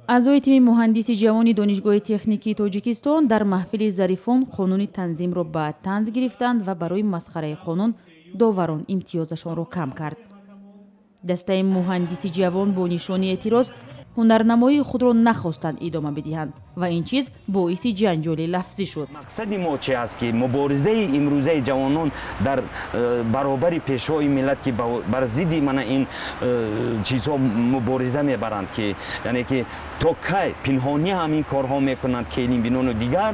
Аъзои тими Муҳандиси ҷавони Донишгоҳи техникии Тоҷикистон дар маҳфили Зарифон қонуни танзимро ба танз гирифтанд ва барои масхараи қонун доварон имтиёзашонро кам кард. Дастаи Муҳандиси ҷавон бо нишони эътироз ҳунарнамоии худро нахостанд идома бидиҳанд ва ин чиз боиси ҷанҷоли лафзӣ шуд. Мақсади мо чи аст, ки муборизаи имрӯзаи ҷавонон дар баробари Пешвои миллат, ки бар зидди мана ин чизҳо мубориза мебаранд, ки яъне ки то кай пинҳонӣ ҳам ин корҳо мекунанд, келинбинону дигар.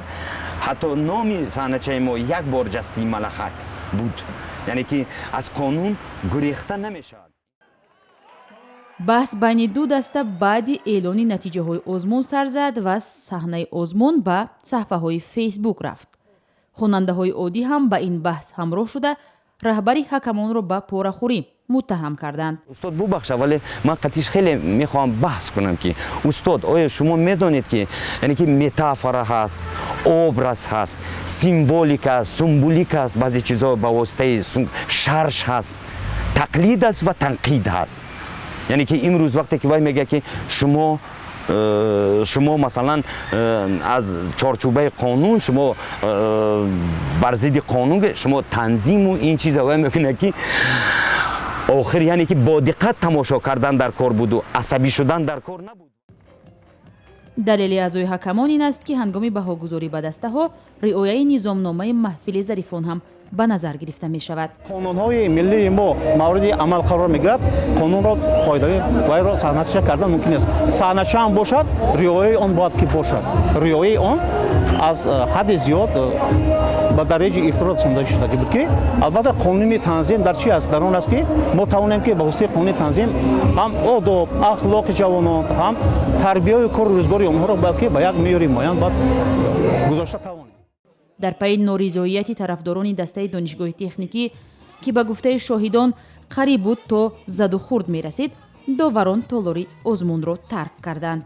Ҳатто номи саҳначаи мо «Як бор ҷасти малахак» буд, яъне ки аз қонун гурехта намешавад. Баҳс байни ду даста баъди эълони натиҷаҳои озмун сар зад ва саҳнаи озмун ба саҳфаҳои Фейсбук рафт. Хонандаҳои оддӣ ҳам ба ин баҳс ҳамроҳ шуда, раҳбари ҳакамонро ба порахӯрӣ муттаҳам карданд. Устод, бубахша, вале ман қатиш хеле мехоҳам баҳс кунам, ки устод, оё шумо медонед, ки яъне ки метафора ҳаст, образ ҳаст, символика аст, сумбулика аст, баъзе чизҳо ба воситаи шарш ҳаст, тақлид аст ва танқид ҳаст. Яъне ки имрӯз вақте ки вай мегӯяд, ки шумо масалан аз чорчӯбаи қонун, шумо бар зидди қонун, шумо танзиму ин чиза, вай мекунад, ки охир, яъне ки бо диққат тамошо кардан дар кор буду асабӣ шудан дар кор набуд. Далели аъзои ҳакамон ин аст, ки ҳангоми баҳогузорӣ ба дастаҳо риояи низомномаи маҳфили Зарифон ҳам ба назар гирифта мешавад. Қонунҳои миллии мо мавриди амал қарор мегирад. Қонунро қоидаи вайро саҳнача кардан мумкин нест. Саҳнача ҳам бошад, риояи он бояд ки бошад. Риояи он аз ҳадди зиёд ба дараҷаи ифрот расонда шудагӣ буд, ки албатта қонуни танзим дар чи аст? Дар он аст, ки мо тавонем, ки ба воситаи қонуни танзим ҳам одоб, ахлоқи ҷавонон, ҳам тарбияи кору рӯзгори онҳоро бояд ки ба як меъёри муайян бояд гузошта тавонем. Дар пайи норизоияти тарафдорони дастаи Донишгоҳи техникӣ, ки ба гуфтаи шоҳидон қариб буд то задухӯрд мерасид, доварон толори озмунро тарк карданд.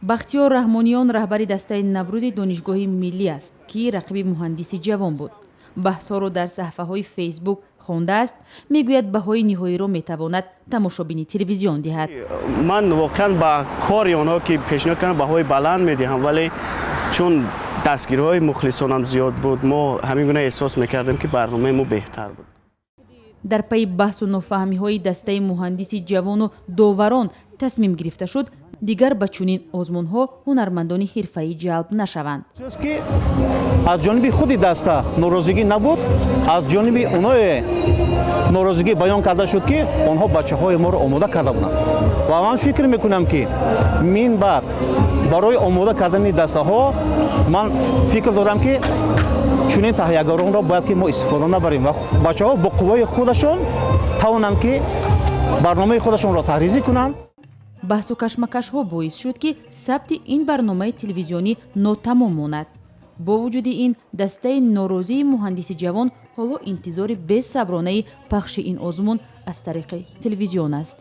Бахтиёр Раҳмониён раҳбари дастаи Наврӯзи Донишгоҳи миллӣ аст, ки рақиби Муҳандиси ҷавон буд. Баҳсҳоро дар саҳфаҳои Фейсбук хондааст. Мегӯяд, баҳои ниҳоиро метавонад тамошобини телевизион диҳад. Ман воқеан ба кори онҳо, ки пешниҳод кардам, баҳои баланд медиҳам, вале чун дастгириҳои мухлисонам зиёд буд, мо ҳамин гуна эҳсос мекардем, ки барномаи мо беҳтар буд. Дар пайи баҳсу нофаҳмиҳои дастаи Муҳандиси ҷавону доварон тасмим гирифта шуд, дигар ба чунин озмунҳо ҳунармандони ҳирфаӣ ҷалб нашаванд. Ки аз ҷониби худи даста норозигӣ набуд, аз ҷониби оное норозигӣ баён карда шуд, ки онҳо бачаҳои моро омода карда буданд. Ва ман фикр мекунам, ки минбаъд барои омода кардани дастаҳо, ман фикр дорам, ки чунин таҳиягаронро бояд ки мо истифода набарем ва бачаҳо бо қувваи худашон тавонанд, ки барномаи худашонро таҳризӣ кунанд. Баҳсу кашмакашҳо боис шуд, ки сабти ин барномаи телевизионӣ нотамом монад. Бо вуҷуди ин, дастаи норозии Муҳандиси ҷавон ҳоло интизори бесабронаи пахши ин озмун аз тариқи телевизион аст.